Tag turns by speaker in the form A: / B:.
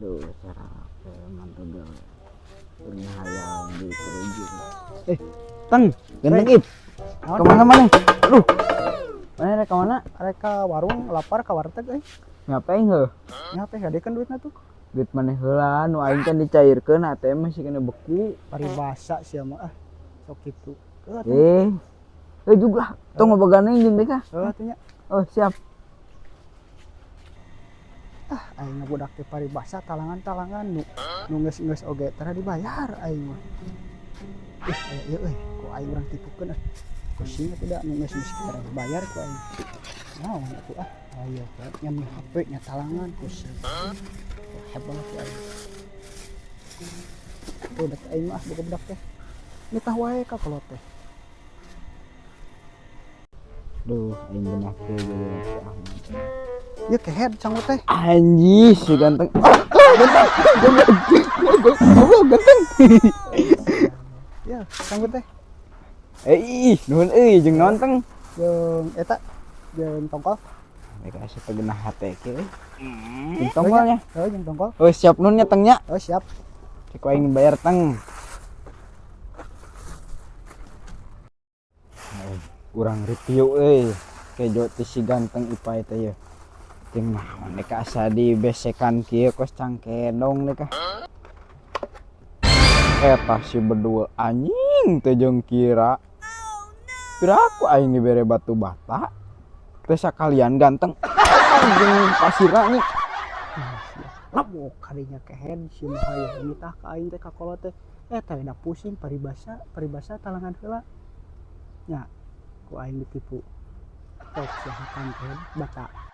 A: Duh, cara mantap gawe. Hayang di kerujung. Teng, ganteng ip. Kemana mana? Aduh. Mana rek kemana?
B: Rek ka warung, lapar ka warteg euy.
A: Ngapain heuh?
B: Ngapain gadekeun duitna tuh?
A: Duit maneh heula nu aing kan dicairkeun ATM masih kena beku.
B: Paribasa sia mah ah. Sok kitu.
A: Juga tong ngobogane jeung deui kah?
B: Heuh atuh nya.
A: Oh, siap.
B: Ah, aing budak teh paribasa talangan-talangan nu geus-geus oge tara dibayar aing mah. Aya ieu euy, ku aing urang tipukeun ah. Pusing atuh da nu geus-geus tara dibayar ku aing. Naon atuh ah, ayo nya HP nya talangan pusing. Hebat ku aing. Budak aing mah boga budak teh. Nitah wae ka kolot teh.
A: Duh, aing genah teh jadi Ahmad.
B: Ya kehed canggut teh.
A: Anjih, si ganteng. Oh, ganteng. Goblok, ganteng.
B: Ya, canggut teh.
A: Ih, nuhun euy jeung naon teng?
B: Jeung eta, jeung tongkol.
A: Mereka asa teh genah hate ke euy. Jeung tongkolnya.
B: Heuh, jeung tongkol.
A: Oh, siap nuhun nya teng nya.
B: Oh, siap.
A: Cek aing bayar teng. Urang review euy. Kejo teh si ganteng ipai teh ye. Jeung naon dek asa dibesekan kieu kos cangkedong dek. Eta si berdua anjing teh jeung kira. Kira aku aing dibere batu bata. Teh sakalian ganteng. Jeung pasira nih.
B: Labok kadinya kehen si mah hayang nitah ka aing teh ka kolot teh. Teh da pusing paribasa, paribasa talangan heula. Nya ku aing ditipu. Tok si hakan teh bata.